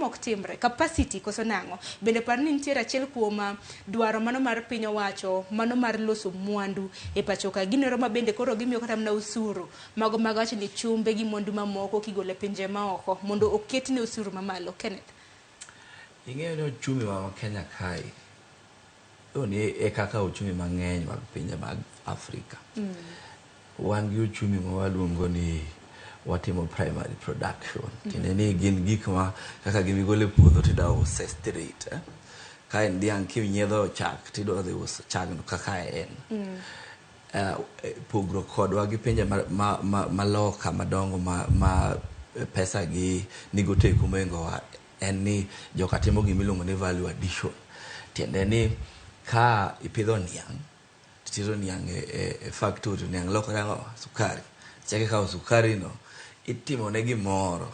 mok timre? Capacity koso nang'o? Bende par ni nitiere achiel kuom dwaro mano mar piny owacho mano mar loso mwandu e pacho ka. Gino ma bende koro gimiyo kata mana osuru mago mag wacho ni chumbe gi mwandu mamoko kigolo e pinje maoko mondo oketne osuru mamalo. Kenneth. Ing'eyo ni ochumi wa Kenya kae ni e kaka ochumi mang'eny mag pinje mag Afrika. Wan gi ochumi ma waluongo ni watimo primary production. Tiende ni gin gik ma kaka gimigolo e puodho tidwa use straight. Eh? Ka en dhiang' kinyiedho chak tidwa dhi uso chagno kaka en. Pogruok kodwa gi pinje ma loka madongo ma pesa gi nigo teko mohingowa en ni joka timo gimiluongo ni value addition. Tiende ni ka ipidho niang' titero niang' e factory to niang' lokore ang'o? Sukari. Ichako ikawo sukari no itimo ne gimoro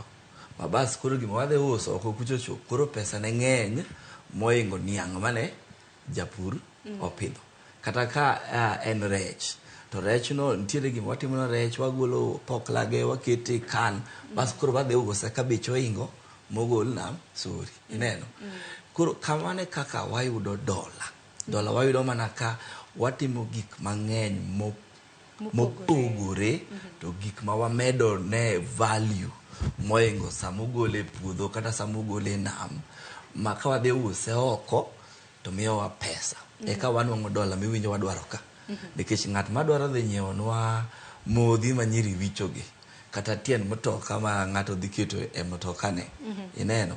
ma bas koro gima wadhi uso oko kucho cho koro pesa ne ng'eny mohingo niang' mane japur opidho. Kata ka en rech to rech no nitiere gima watimo ne rech wagolo opokla ge wakete e can bas koro wadhi use ka beche ohingo mogol nam sori. Ineno? Koro kamano e kaka wayudo dola. Dola wayudo mana ka watimo gik mang'eny mopogore to gik ma wamedo ne value mohingo samogole e puodho kata samogole e nam ma ka wadhi use oko to miyowa pesa. Eka wanwang'o dola miwinjo wadwaro ka. Nikech ng'at madwaro dhi nyiewonwa modhi ma nyiri wichogi kata tiend mtoka ma ng'ato dhi keto e mtoka ne. Ineno?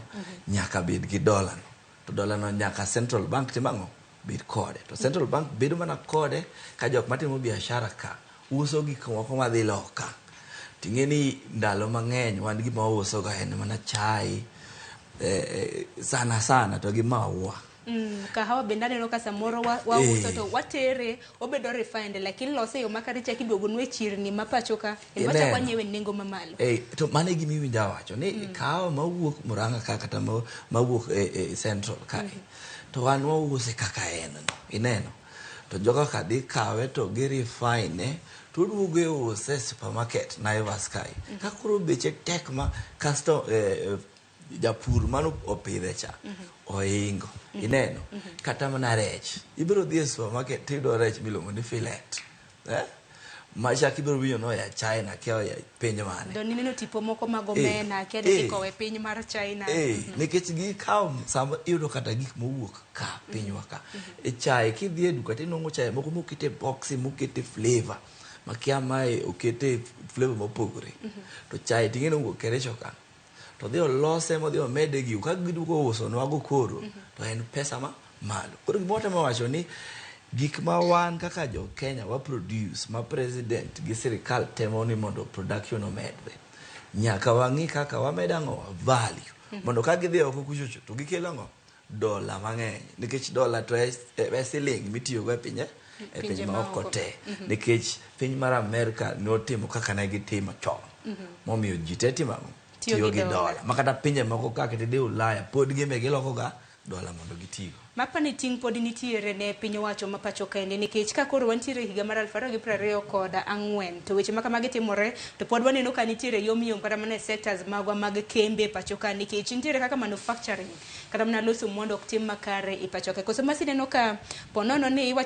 Nyaka bed gi dola no. To dola no nyaka Central Bank tim ang'o? Bed kode. To Central Bank bedo mana kode ka jok matimo biashara ka uso gik moko madhi loka. Ting'e ni ndalo mang'eny wan gima wauso ga en mana chai sana sana to gi maua. Kahawa bende aneno ka samoro wauso to watere obedo refined lakini lose e yo makare chak iduogonwa e chirni ma pacho ka kendo wachako wanyiewe e nengo mamalo. To mano e gima iwinjo awacho ni kahawa mawuok Murang'a ka kata mawuok e Central kae to wan wause kaka en no ineno to joga ka dhi kawe to gi refine to oduogo iuse e supermarket Naivas kae ka koro beche tek ma kasto japur mano opidhe cha ohingo ineno kata mana rech ibiro dhi e supermarket tiyudo rech miluongo ni fillet eh? Machak ibiro winjo ni oya China kia oya piny mane. To nineno tipo moko mag omena kia ni ikowe piny mar China. Nikech gikawo sama iyudo kata gik mowuok ka pinywa ka. E chae kidhi e duka tinwang'o chae moko mokete boxi mokete flavor makia mae okete flavor mopogore. To chae ting'e ni owuok Kericho ka. To odhi olose modhi omede gigo ka giduogo uso nwago koro to en pesa ma malo. Koro gima watemo wacho ni gik ma wan kaka jo Kenya wa produce ma president gi sirikal temo ni mondo production omedre. Nyaka wang'i kaka wamedo ang'o value mondo ka gidhi oko kuchocho to gikelo ang'o dola mang'eny nikech dola to e siling mitiyogo e pinje e piny maoko te nikech piny mar Amerika notimo kaka ne gitimo chon momiyo ji te timo ang'o tiyo gi dola ma kata pinje moko kaka tidhi Ulaya pod gimbe giloko ga dola mondo gitigo. Mapani ting' pod nitiere ne piny owacho ma pacho kaendi nikech ka koro wantiere e higa mar 2024 to weche ma kamagi timore to pod waneno ka nitiere yom yom kata mana e sectors magwa mag kembe e pacho ka nikech nitiere kaka manufacturing kata mana loso mwandu ok tim makare e pacho ka. Koso masi neno ka ponono ni iwacho